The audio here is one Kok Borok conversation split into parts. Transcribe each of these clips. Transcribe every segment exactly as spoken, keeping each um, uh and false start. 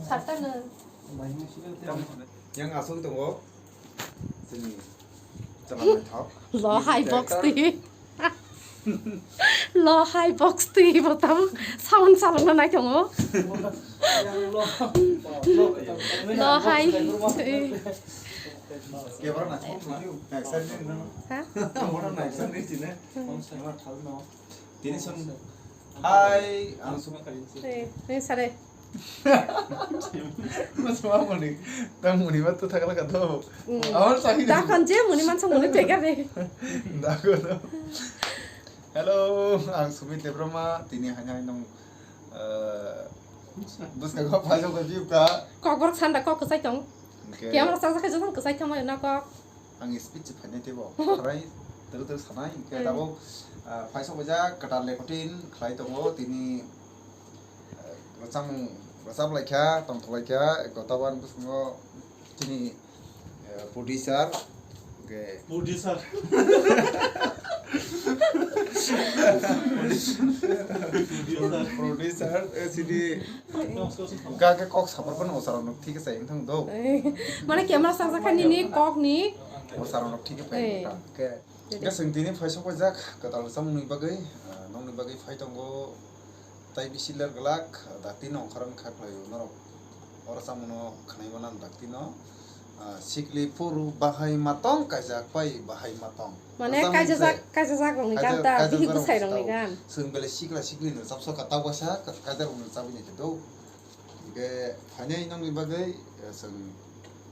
Satano. Yang aswk tongo. Chini chwla naithok. Lo hai box twi. Lo hai box twi bo tamo sound salokna nai tongo. Lo hai twi. Kebra na thok na. Excited na. Ha? Kebra na excited chini. Tini song. Hai, ang suma kali. Eh, eh, sare. Mas mama ni, tang muni mat tu thakla ka to. Mm. Awal sagi. Takon je muni man sang muni pega re. Dago to. Hello, ang Sumit Debbarma, tini hanya nong, eh, bus ka gop pajo ka view ka. Kok borok sanda kok kwsai tong. Okay. Camera sa sa khe jotong kwsai thangma na kok. Ang speech se phainai teibo, khrai twrwk twrwk sanai, hwnkhe tabuk, ah, phaisa waisa kwtal recording khlai tongo, tini, ah, rwchapmung rwchap laikha, tongthok laikha, eko tabuk ani bwskango chini, eh, producer, hwnkhe producer. Producer, eh, chini Ga ke kok sapor phano o sarok nok thik sai wngthang do. Mane camera sakjak kha nini kok ni. O sarok nok thik phai wngthang. Ke, ke swng tini phai sok jak kwtal samung ni bagwi, ah, nokni bagwi phai tongo. Tai bisi ler glak, dakti no ongkhorang kha khlai o norok. Oro samung no khwnai mano dakti no. Ah, sikli phuru bahai matong kaijak pai bahai matong. Mane kaijajak, kaijajak rokni gan ta, bihik bwsai rokni gan. Swng belai sikla sikli no chapsa ka ta bwsa ka, kaijak rokni chabwi nai khe do. Hingke phainai nongni bagwi, eh, chwng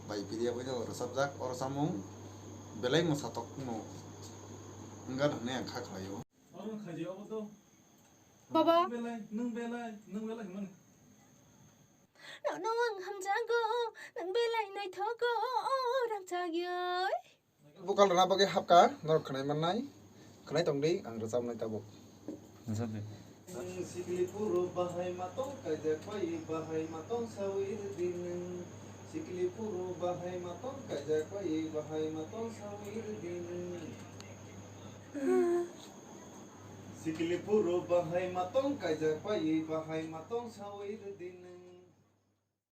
bai piriya bai no rwchapjak oro chamung belai mwsatok no wngkha hwnwi ang kha khlaio. Oro khaidi obo to. Baba. Nwng belai, nwng belai, nwng belai hwnmani. Nono ang hamjago, nwng belai naithogo, o rangchak yoi. Bokal rwna bagwi hapkha, norok khwnai mannai. Khwnai tongdi, ang rwchapnai tabuk. Rwchapdi. Sikli phuru bahai matong kaijak pai, bahai matong sawi rwdi nwng. Sikli phuru bahai matong kaijak pai, bahai matong sawi rwdi nwng. Sikli phuru bahai matong kaijak pai, bahai matong sawi rwdi nwng.